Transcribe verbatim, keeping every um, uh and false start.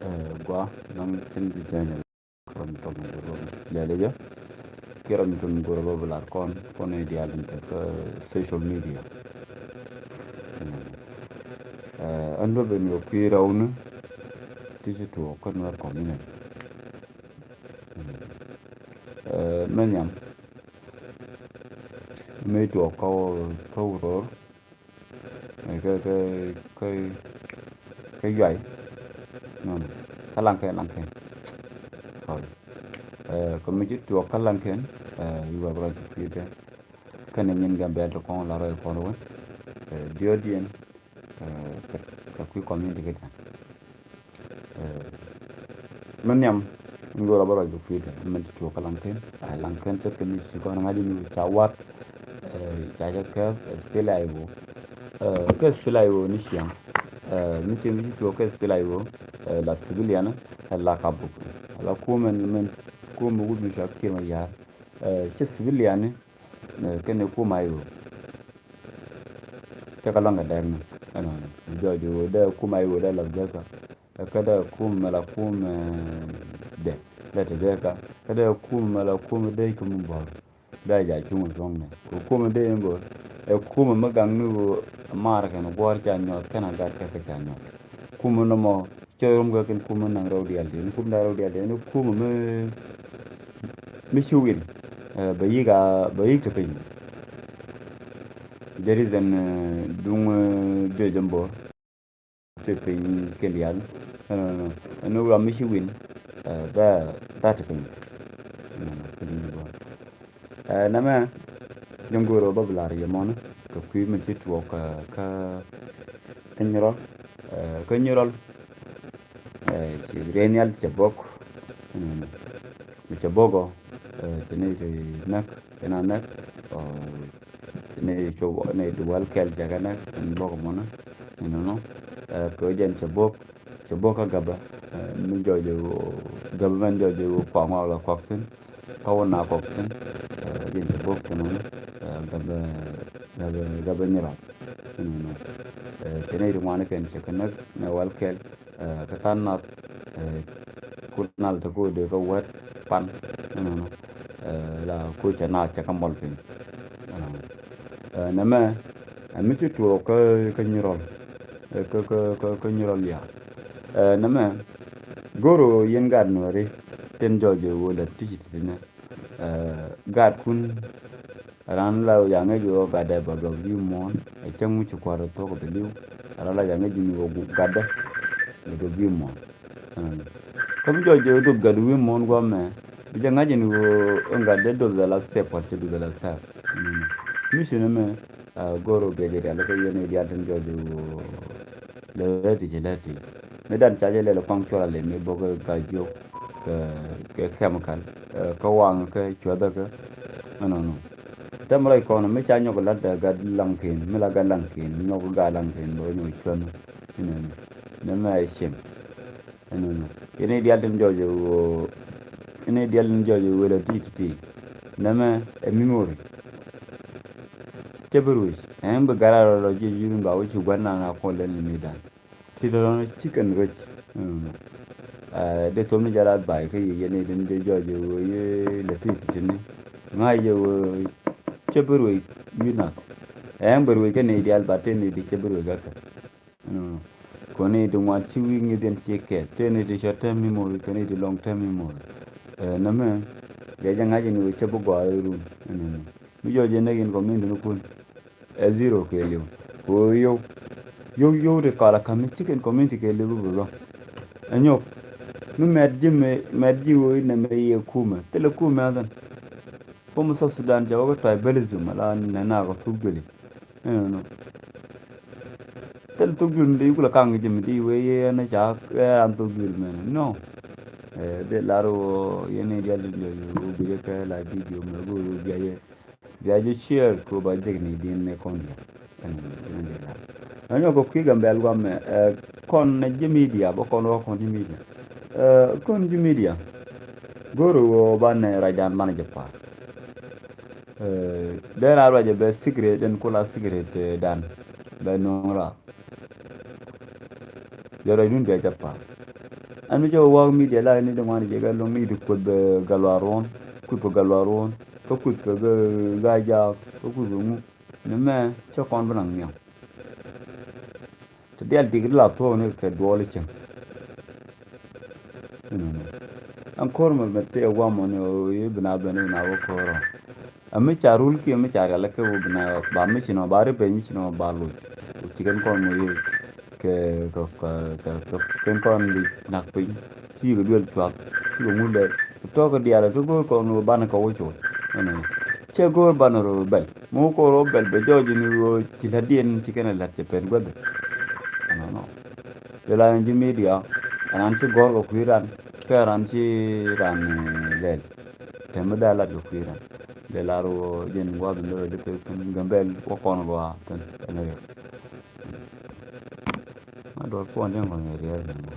Ɛ, gua naŋ cin bi jɛn jɛ ram tɔm gurɔ lɛlɛ jɛ. Ki ram tɔm gurɔ bä bi lar kɔn kɔn i̱ dial in tɛ kä social media. Ɛ, ɛn bä ben kɛ kui̱ rɛw ni ti ci tuɔɔk kä Nuɛr community. Ɛ, mɛ nhiam mi tuɔɔk kä, kä Uror. Ɛ, kä, kä, kä, kä Yuay. Nɔnɔ. Kä Laŋkɛn, Laŋkɛn. Sorry. Ɛ, kä mi ci tuɔɔk kä Laŋkɛn, ɛ, Yuay bä rɔ ci kui̱ tɛ. Kɛnɛ nyin Gambɛl ti kɔn la rɔy kɔn wä. Ɛ, diɔt diɛn, ɛ, kɛ, kɛ kui̱ community kɛ tɛn. Ɛ, mi nhiam, mi go̱o̱r a bä rɔy kɛ kui̱ tɛn. Min ti tuɔɔk kä Laŋkɛn. Ɛ, Laŋkɛn cɛ kɛ mi ci kɔn ŋa̱c mi ca wat. Ɛ, ca jɛ kɛ, ɛ, S P L A I O. Ɛ, kɛ S P L A I O ni ciaŋ. Ɛ, mi ci mi ci tuɔɔk kɛ S P L A I O, ɛ, la civilian, ɛ, la kabuk. Ɛ, la kumɛ, min, kumɛ wut mi ca kiɛ ma yar. Ɛ, ci civilian, ɛ, kɛnɛ kumɛ I O. Cɛ kɛ lɔŋ kɛ dɛr ni. Ɛnɔ, jɔɔc wä dee kumɛ I O dee la gɛkä. Ɛ, kä dee kumɛ la kumɛ dee. Lɛ ti gɛkä. Kä dee kumɛ la kumɛ dee kä mi bɔr. Bia ja cuŋ thuɔ̱ŋnɛ. Kɛ kumɛ dee in bä. Ɛ kumɛ mi gaŋ ni ɣöö maar kɛn guɔ̱ɔ̱r ca nyɔɔth kɛn a gat kɛ kɛ ca nyɔɔth. Kumɛ nɔmɔ cɛ rom kɛ kɛn kumɛ naŋ rɛw diaal ti. Ni kumɛ da̱ŋ rɛw diaal ti. Ni kumɛ mi, mi ci win. Ɛ, bɛ yik a, bɛ yik te piny. There is an, ɛ, duŋ, ɛ, duec in bä. Ti piny kɛn diaal. Ɛn, ɛn, ɛn wura mi ci win, ɛ, bɛ, bɛ ti piny. Ɛn, ɛn, kɛ di̱n bä. Ɛ, nɛmɛ, jɛ go̱o̱r bä bi lar yɛ mɔni, kɛ kui̱ mi ci tuɔɔk, ɛ, kä, kä Nyirɔl, ɛ, kä Nyirɔl, ɛ, ci riɛn nhial cɛ bok, ɛn, ɛn, mi cɛ bok ɔ, ɛ, ci ni ti näk, ci na näk, ɔ, ni cop ni ti wäl kɛl cɛ kɛ nɛ ni bok mɔnä ni nɔnɔ. Ɛ, kɛ jɛn cɛ bok, cɛ bok kä gabä, ɛ, mi jɔc ɛ wä gabä mɛn jɔc ɛ wä kuak ŋɔak la kuak thin. Kä wä na kuak thin, ɛ, jɛn cɛ bok thin nɔnɔ, ɛ, gabä, gabä, gabä Nyirɔl ni nɔnɔ. Ɛ, kɛ ni ti ŋuani kɛn cɛ kɛ näk ni wäl kɛl. Ɛ, kɛ tha̱a̱ŋ nath, ɛ, ku nal te ku dee kä wät pan, ɛnɔnɔ. Ɛ, la ku cɛ naath cɛ kä mɔl piny. Ɛnɔnɔ. Ɛ, nɛmɛ, ɛ, mi ci tuɔɔk kä, kä Nyirɔl. Ɛ, kä, kä, kä, kä Nyirɔl ya. Ɛ, nɛmɛ, go̱o̱r ɣöö yɛn gaat Nuääri, tin jɔɔc ɛ ɣöö lät ti ci ti nɛ. Ɛ, gaatkun, raan la ya̱ ŋäc ɣöö gatdɛ bɛ duɔth wi̱i̱ muɔ̱ɔ̱n, ɛ cäŋ mi ci kua̱r thuɔ̱k bɛ li̱w. Raan la ya̱ ŋäc ni ɣöö gatdɛ bɛ duɔth wi̱i̱ muɔ̱ɔ̱n. Ɛn, kä mi jɔɔc jɛ duɔth gat wi̱i̱ muɔ̱ɔ̱n gua̱a̱mɛ, bi jɛ ŋa̱c ni ɣöö ɛn gatdɛ duɔth bɛ la thɛp kua̱r cɛ duɔth bɛ la thɛp. Ɛn, mi ci ni mɛ, ɛ, go̱o̱r ɣöö biɛ jɛ rial kä yɛn i̱ diaal tin jɔɔc jɛ ɣöö lɛ rɛti cɛ lɛ ti. Mi dan ca jɛ lɛl kuaŋ cuɔl a lɛ mi bok kä jiök kɛ, kɛ chemical, ɛ, kä waŋ kɛ cuɛthä kɛ. Ɛnɔnɔ. Tɛm rɔy kɔn mi ca nyɔk lat ɛ gat laŋ ken, mi la gat laŋ ken, nyɔk gat laŋ ken bä nyɔk cuɛn. Ɛnɔnɔ. Nɛ mɛ ɛ cem. Ɛnɔnɔ. Ini dial tin jɔɔc ɛ wee, ini dial tin jɔɔc ɛ wee la ti ti ti. Nɛ mɛ ɛ memory. Cɛ bi ruec. Ɛn bi gat a rɔ lɔ ji̱ ji̱ run ba wä ci gua̱n na na kɔn lɛn ni mi dan. Ti tɔ̱tɔ̱ ni ci kɛn ruec. Ɛ, dee thom ni jɛ rath bay kä yɛ yɛn i̱ tin dee jɔɔc i̱ wee yee lɛ ti ti ni. Ŋa̱c i̱ wee cɛ bi ruec wi̱i̱ nath. Ɛn bi ruec kɛn i̱ diaal ba tëë ni ti cɛ bi ruec kä kɛ. Kɔn i̱ ti ŋuan ci wi̱i̱ ŋi̱th yɛn ci kɛɛl. Tëë ni ti short term memory kɛn i̱ ti long term memory. Ɛ, nɛmɛ, yɛ jɛ ŋa̱c i̱ ni wee cɛ bi gɔaa i̱ run. Mi jɔɔc i̱ näk in community ni kun. Ɛ zero kɛɛliw. Kɛ ɣöö yio̱w. Yio̱w, yio̱w ti kɔl a ka̱m mi cikɛn community kɛɛliw bi bi luɔ̱ŋ. Ɛ nyɔk. Mi mɛt ji̱ mi, mɛt ji̱ ɣöö inɛ mɛ yɛ kumɛ. Thilɛ kumɛ a thin. Kumɛ South Sudan cɛ wä kä tribalism ala nɛ na kɛ thuk juëli. Ɛnɔ. Thil thuk juël mi di kulɛ kaŋ ji̱ mi di wee yɛ ɛn ca ɛ an thuk juël mɛnɛ. No. Ɛ, dee lar wä yɛn i̱ dial tin jɔɔc wä bi jɛ kɛ la video mɛ wä bi jɛ. Bia jɛ share kɛ ba jek ni din ni kɔn diɛ. Ɛn, ɛn, ɛn, ɛn. Ɛn nyɔk kɛ kui̱ Gambɛl guamɛ, ɛ, kɔn ni ji̱ media, bä kɔn wä kɔn ji̱ media. Ɛ, kɔn ji̱ media. Go̱o̱r wä ba ni rajdan man jɛ pa̱a̱r. Ɛ, dee na ruacɛ bɛ secret, den kula secret, ɛ, dan. Bɛ nuŋ ra. Jɛ ruacdun bia jɛ pa̱a̱r. Ɛn mi cɛ wä wa̱a̱k media la ni di ŋuan jɛ kɛ loŋ ni di kuoth bɛ gal wa ruɔ̱n, kuoth bɛ gal wa ruɔ̱n, kä kuoth kɛ gaa jaak, kä kuoth bɛ ŋu. Ni mɛ cɛ kɔn bi naŋ nhiam. Ti dial dik di la thuɔɔk ni kɛ duɔɔl i̱ cäŋ. Ɛn ko̱r mɛ mɛ tëë guam mɔ ni ɣöö i̱ bi na ben i̱ na wä ko̱r ɔ. Ɛ mi ca rul kiɛ mi ca rial kɛ wä bi na ba mi ci nɔ ba ri peny mi ci nɔ ba loc. Wä ci kɛn kɔn mɔ yee kɛ kɛ kɛ kɛ kɛn kɔn di nak piny. Ci kɛ duel cuak ci kɛ ŋul dɛ. Tɔk kɛ dial kɛ go̱o̱r kɔn wä banɛ kɛ wä cuɔt. Ɛn cɛ go̱o̱r banɛ rɔ bɛl. Mi wä ko̱r wä bɛl bɛ jɔɔc in wä ci la̱t diɛn ci kɛn ɛ la̱t cɛ pɛn guäth. Ɛn nɔ. Dee la ɛn ji̱ media ɛn an ci gɔ̱r kɛ kui̱ ran kɛ ran ci ran lɛl. Tɛm mi da lat kɛ kui̱ ran. Dee la rɔ jɛn gua̱th in dee rɔ jɛ pek thin Gambɛl wä kɔn gua̱a̱ thin ɛn riɛk. Ma duɔl kuɔn jɛn kɔn riɛk.